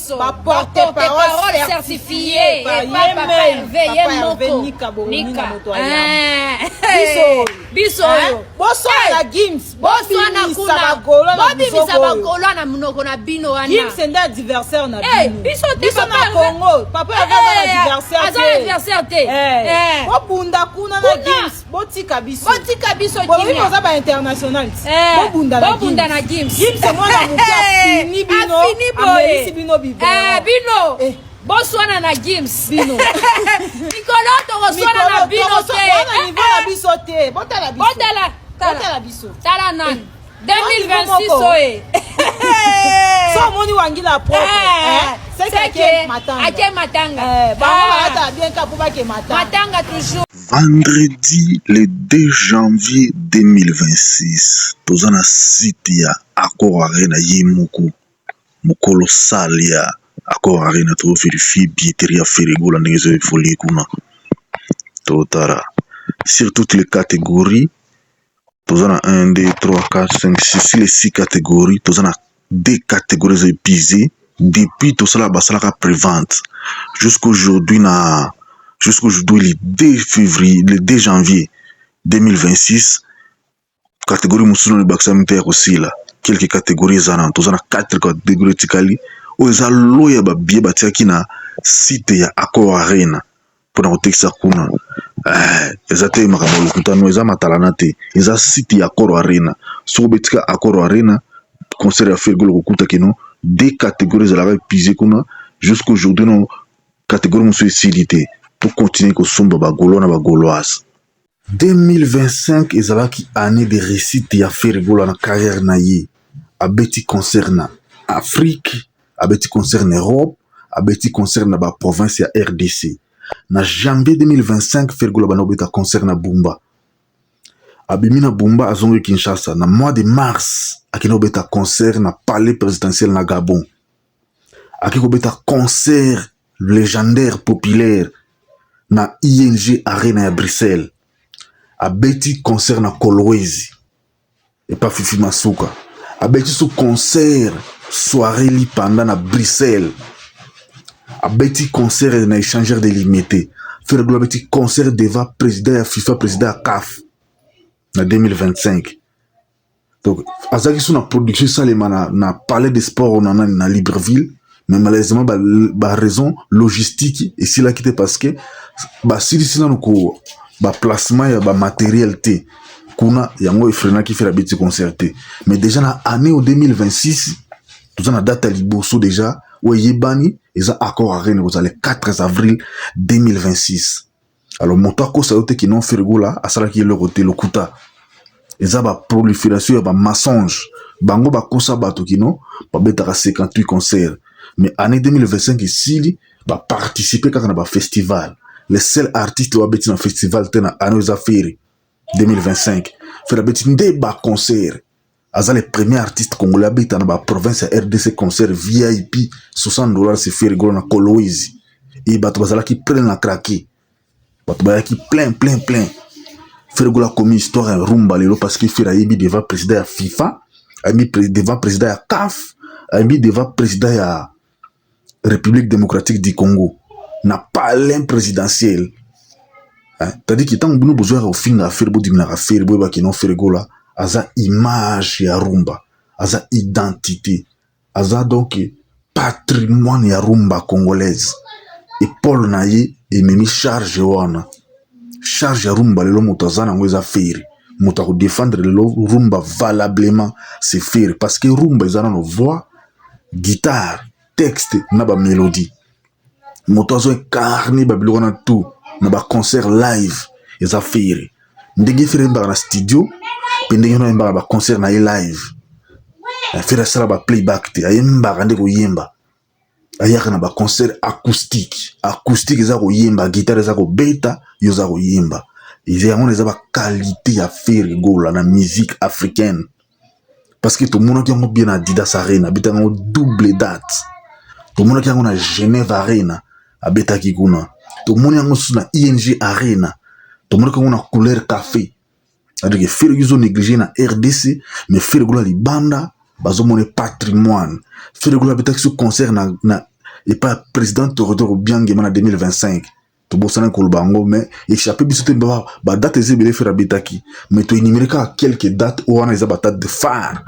Biso Ba porte-parole certifié par epa ye papa même, Hervé ye papa Hervé moko Nika Bongo, Nika. Nina moto ayamba. Eh. Biso oyo. Biso Hein? oyo. Boswana Eh. na Gims, Boswana bobimisa kuna. bagolo na Bobimisa biso oyo. bagolo na monoko na bino wana. Gims nde adversaire na Eh, bino. biso te Biso papa na Hervé. Congo, papa Hervé aza na Eh, adversaire aza te. na adversaire te. Eh. Eh. Bobunda kuna na Kuna. Gims, botika biso. Botika biso Bolobi kimia. boza ba international. Eh, Bobunda na bobunda na Gims. Gims mwana moke afini bino, Afini boye. amelisi bino biberon. Eh, bino. Eh. Boswana na Gims. Bino. Mikolo tokoswana na bino te. Wana niveau na biso te. Botala biso. Botala. Botala biso. Tala nani. 2026 moko. oye. So omoni wangila propre. Eh, Eh, c'est c'est que que matanga. ake matanga. Eh, bango Ah. balata bien ka po bake matanga. Matanga toujours. Vendredi le 2 janvier 2026, toza na site ya Accor Arena ye moko mokolo salle ya Accor Arena to vérifier billetterie ya Ferre Gola ndenge ezo évoluer kuna. Totala sur toutes les catégories, toza na 1 2 3 4 5 6, sur les 6 catégories toza na deux catégories ezo épuisé depuis tosala basalaka prévente jusqu'aujourd'hui na jusqu'aujourd'hui le 2 février, le 2 janvier 2026. Catégorie mosusu nano ebakisami te ya kosila. Quelques catégories eza nano, toza na 4 catégories etikali oyo eza lo ya babillet batiaki na site ya Accor Arena mpona kotekisa kuna. Eza te makambo ya lokuta, no, eza matalana te, eza site ya Accor Arena. Soki obetika Accor Arena concert ya Ferre Gola, kokuta keno deux catégories ezalaka épuisé kuna jusqu'aujourd'hui. No, catégorie mosusu esili te. Tocontinue kosomba bagaulois na bagauloise. 2025 ezalaki année de réussite ya Ferre Gola na carrière na ye. Abeti concert na Afrique, abeti concert na Europe, abeti concert na baprovince ya RDC. Na janvier 2025, Ferre Gola banda kobeta concert na Bumba. Abimi na Bumba, azongi Kinshasa. Na mois de mars, akende kobeta concert na palais présidentiel na Gabon. Ake kobeta concert légendaire populaire na ING Arena ya Bruxelles. Abeti concert na Kolwezi epa Fifi Masuka. Abeti so concert soirée lipanda na Bruxelles. Abeti concert na échangeur de Limete. Ferre Gola abeti concert devant président ya FIFA, président ya CAF na 2025. Donc azalaki so na production esalema na palais de sport na nani na Libreville, mais malheureusement ba raison logistique esilaki te, parce que basilisi nano ko baplacement ya bamatériel te kuna. Yango efreinaki Ferre abeti concert te. Mais déjà na année o 2026, toza na date ya liboso déjà oyo eyebani, eza Accor Arena, kozala le 4 avril 2026. Alors moto akosa yo te kino Ferre Gola asalaki eloko te. Lokuta, eza baprolifération ya bamensonge. Bango bakosa bato kino babetaka 58 concert, mais année 2025 esili, baparticipe kaka na bafestival. Le seul artiste oyo abeti na festival te na année eza Ferre. 2025, Ferre abeti nde baconcert. Aza le premier artiste congolais abeta na baprovince ya RDC concert VIP 60 $. C'est Ferre Gola na Kolwezi e bato bazalaki plein na craquer, bato bayaki plein, plein, plein. Ferre Gola akomi histoire ya rumba lelo, parce que Ferre ayebi devant président ya FIFA, ayebi devant président ya CAF, ayebi devant président ya République démocratique du Congo na palais présidentiel. C'est-à-dire que ntango bino bozwaka kofinga Ferre, bodiminaka Ferre, boyebaki no Ferre Gola aza image ya rumba, aza identité, aza donc patrimoine ya rumba congolaise. Épaule na ye ememi charge wana, charge ya rumba. Lelo moto aza nango eza Ferre. Moto akodefendre lelo rumba valablement, c'est Ferre, parce que rumba eza nano voix, guitare, texte na bamélodie. Moto azo incarne babiloko wana tout na baconcert live eza Ferre. Ndenge Ferre ayembaka na studio mpe ndenge wana ayembaka na baconcert na ye live. Ferre asala baplayback te, ayembaka nde koyemba. Ayaka na baconcert acoustique. Acoustique eza koyemba, guitare eza kobeta, yo oza koyemba. Eza yango wana, eza baqualité ya Ferre Gola na musique africaine, parce que tomonaki yango bien na Adidas Arena, abetaki yango double date. Tomonaki yango na Genève Arena, abetaki kuna. Tomoni yango susu na ING Arena, tomonaki yango na Couleur Café. C'est-à-dire que Ferre ezo néglige na RDC, mais Ferre Gola libanda bazomona patrimoine. Ferre Gola abetaki so concert na epai ya président Théodore Obiang Nguema na 2025. Tobosanaki koloba yango, mais échappé biso te. Badate eza ebele Ferre abetaki, mais toénumérer kaka quelques dates oyo wana eza badate de phare.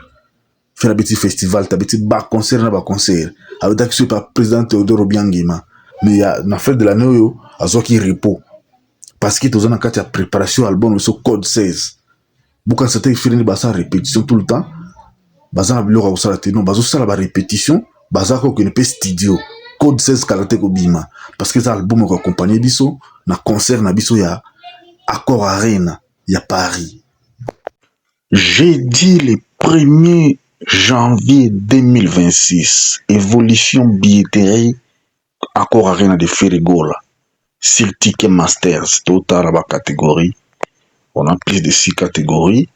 Ferre abeti festival te, abeti baconcert na baconcert. Abetaki so epa président Théodore Obiang Nguema, mais ya na fin de l'année oyo azwaki repos parce que toza na kati ya préparation album biso Code 16. Bokanisa te Ferre nde basala répétition tout le temps, baza na biloko ya kosala te. Non, bazosala barépétition, baza kokende mpe studio. Code 16 kala te kobima parce que eza album ekoaccompagne biso na concert na biso ya Accor Arena ya Paris. Jeudi le 1er janvier 2026, évolution billetterie Accor Arena de Ferre Gola sur Ticket Masters. Total ba catégorie, on a plus de six catégories.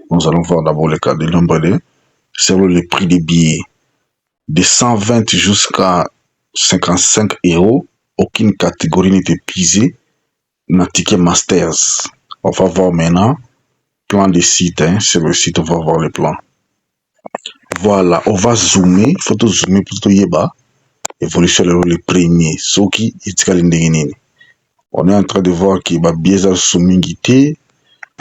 Nous allons voir d'abord le cas de nombre de selon le prix des billets, de 120 jusqu'à 55 euros. Aucune catégorie n'est épuisée na Ticket Masters. On va voir maintenant plan de site, hein. Sur le site, on va voir le plan. Voilà, on va zoomer, faut zoomer pour toyeba évolution lelo le premier soki etikali ndenge nini. On est en train de voir que babillet eza lisusu mingi te,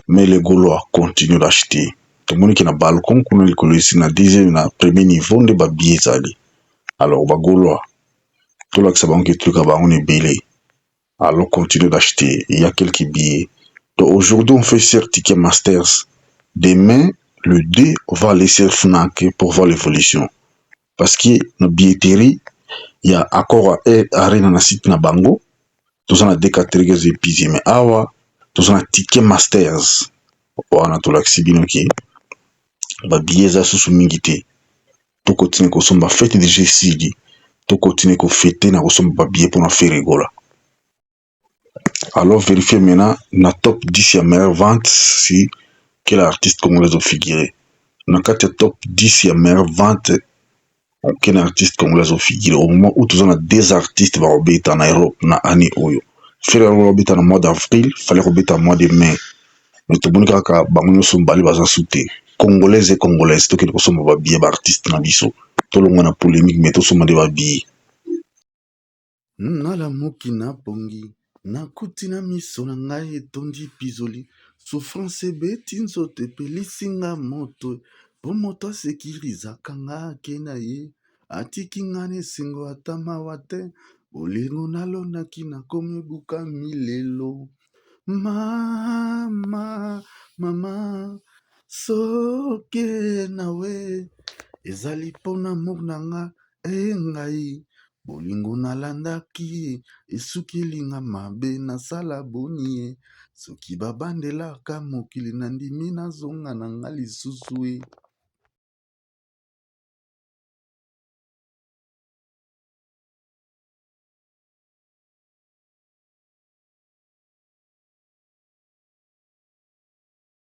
mais les Gaulois continuent d'acheter. Tomoni ke na balcon kuna likolo esi na deuxième na premier niveau nde babillet ezali. Alors bagaulois, tolakisa bango ke toyoka bango na ebele. Alors continue d'acheter, il y a quelques billets. Donc aujourd'hui, on fait sur Ticket Masters. Demain, le 2, on va aller sur Fnac pour voir l'évolution parce que na billetterie ya Accor Arena na site na bango, toza na deux catégories eza épuisé, mais awa toza na Ticket Masters wana tolakisi bino ke babillet eza susu mingi te. Tokontinue kosomba, fête déjà esili, tokontinue kofêter na kosomba babillet mpona Ferre Gola. Alors vérifier maintenant na top 10 ya meilleure vente si quel artiste congolais azofigure na kati ya top 10 ya meilleure vente. Aucun artiste congolais azofigure au moment où toza na deux artistes bakobeta na Europe na année oyo. Ferre akobeta na mois d'avril, Fally kobeta mois de mai, mais tomoni kaka bango nyonso mibale baza su te. Congolaise et Congolaise, tokende kosomba babillet baartiste na biso, tolongwa na polémique, mais tosomba nde babillet. Nalamuki na pongi, nakuti na miso na ngai etondi pizoli. Souffrance ebeti nzoto, epelisi nga moto, po moto asekirizaka nga ake na ye, atiki nga na esengo ata mawa te. Bolingo nalonaki nakomi ebukami lelo. Mama, mama, soki nawe ezali mpona amour na nga e ngai bolingo nalandaki esukeli nga mabe. Nasala boni ye soki babandelaka mokili, nandimi nazonga na nga lisusu e.